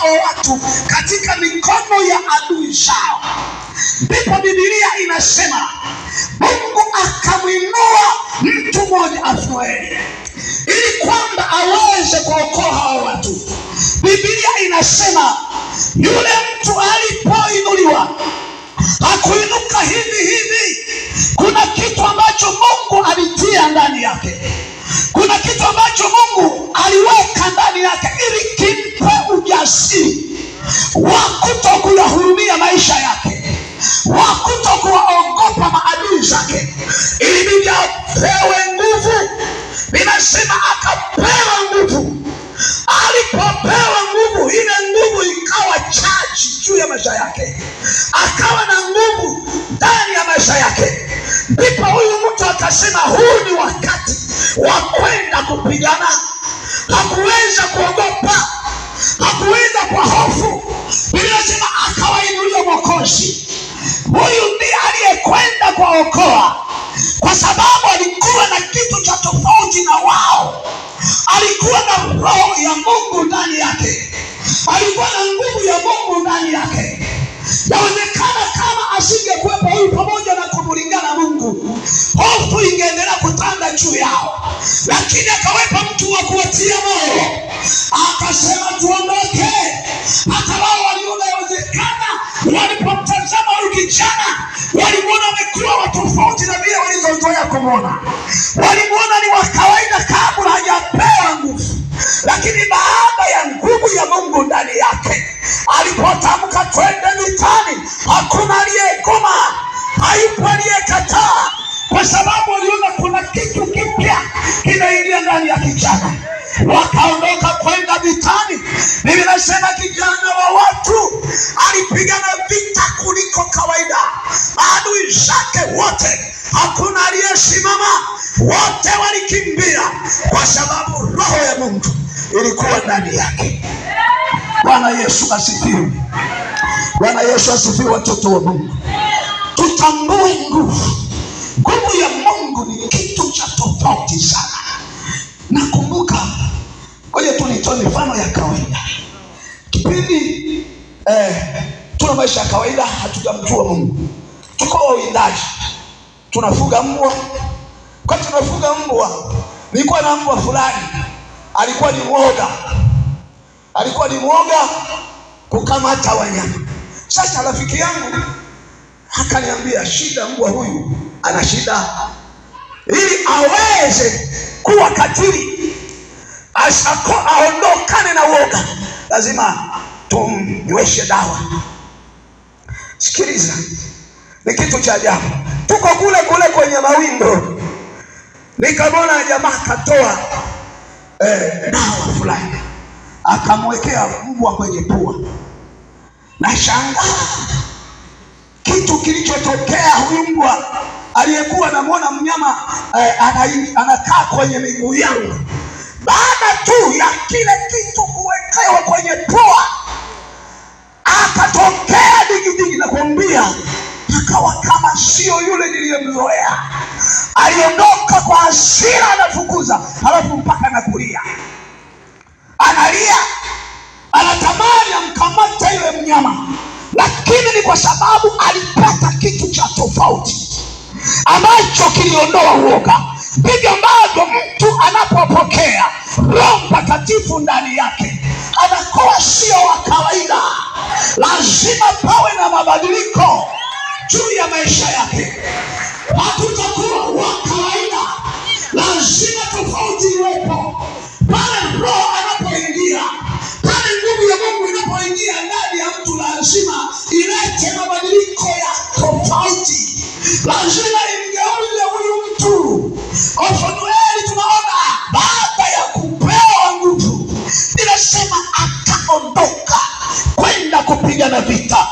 hao watu katika mikono ya adui zao. Ndipo Biblia inasema Mungu akamwinua mtu mmoja Othnieli ili kwamba aweze kuokoa hao watu. Biblia inasema yule mtu alipoinuliwa hakuinuka hivi hivi. Kuna kitu ambacho Mungu alitia ndani yake, kuna kitu ambacho Mungu aliweka ndani yake ili kimpe ujasiri wa kutokuyahurumia maisha yake, wa kutokuwaogopa maadui zake, ilibidi apewe nguvu. Ninasema akapewa nguvu. Alipopewa nguvu, ile nguvu ikawa chaji juu ya maisha yake, akawa na nguvu ndani ya maisha yake. Ndipo huyu mtu akasema, huu ni wakati wa kwenda kupigana. Hakuweza kuogopa, hakuweza kwa hofu. Biblia inasema akawainulia Mwokozi. Huyu ndiye aliyekwenda kuwaokoa, kwa sababu alikuwa na kitu cha tofauti na wao. Alikuwa na roho ya Mungu ndani yake, alikuwa na nguvu ya Mungu ndani yake. Yaonekana kama asingekuwepo huyu pamoja na kumlingana Mungu, hofu ingeendelea kutanda juu yao, lakini akawepa mtu wa kuwatia moyo, akasema tuondoke. Hata wao waliona yawezekana. Walipomtazama huyu kijana, walimwona amekuwa wa tofauti na vile walizozoea kumwona. Walimwona ni wa kawaida kabla hajapewa nguvu, lakini baada ya nguvu ya Mungu ndani yake, alipotamka twende vitani, hakuna aliyegoma, hayupo aliyekataa, kwa sababu waliona kuna kitu kipya kinaingia ndani ya kijana. Wakaondoka kwenda vitani. Mimi nasema kijana wa watu alipigana vita kuliko kawaida. Maadui zake wote, hakuna aliyesimama, wote walikimbia, kwa sababu roho ya Mungu ilikuwa ndani yake. Bwana Yesu asifiwe. Bwana Yesu asifiwe, watoto wa Mungu. Tutambue nguvu. Nguvu ya Mungu ni kitu cha tofauti sana. Nakumbuka, ngoja tu nitoe mifano ya kawaida. Kipindi tuna maisha ya kawaida, hatujamjua Mungu, tuko wawindaji, tunafuga mbwa. Kwa tunafuga mbwa, nilikuwa na mbwa fulani alikuwa ni mwoga, alikuwa ni mwoga kukamata wanyama. Sasa rafiki yangu akaniambia, shida, mbwa huyu ana shida, ili aweze kuwa katili aondokane na uoga, lazima tumnyweshe dawa. Sikiliza, ni kitu cha ajabu. Tuko kule kule kwenye mawindo, nikamwona jamaa akatoa dawa fulani akamwekea mbwa kwenye pua. Nashangaa kitu kilichotokea. Huyu mbwa aliyekuwa namwona mnyama anakaa kwenye miguu yangu, baada tu ya kile kitu kuwekewa kwenye pua, akatokea digidigi, nakwambia, akawa kama sio yule niliyemzoea. Aliondoka kwa hasira, anafukuza, halafu mpaka nakulia, analia, anatamani amkamate yule mnyama, lakini ni kwa sababu alipata kitu cha tofauti ambacho kiliondoa uoga. Ndivyo ambavyo mtu anapopokea Roho Mtakatifu ndani yake anakuwa sio wa kawaida. Lazima pawe na mabadiliko juu ya maisha yake. Hatutakuwa wa kawaida, lazima tofauti iwepo pale Roho anapoingia, pale nguvu ya Mungu inapoingia ndani ya mtu, lazima ilete mabadiliko ya tofauti, lazima imgeuze huyu mtu. Othnieli tunaona baada ya kupewa nguvu, inasema akaondoka kwenda kupigana vita.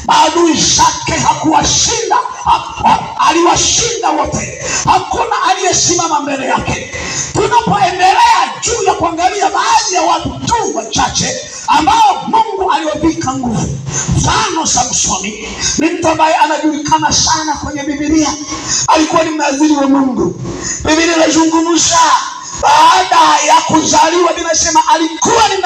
Maadui zake hakuwashinda, aliwashinda wote, hakuna aliyesimama mbele yake. Tunapoendelea juu ya kuangalia baadhi ya watu tu wachache ambao Mungu aliwavika nguvu, mfano Samsoni ni mtu ambaye anajulikana sana kwenye Biblia, alikuwa ni mnadhiri wa Mungu. Biblia inazungumza baada ya kuzaliwa, binasema alikuwa ni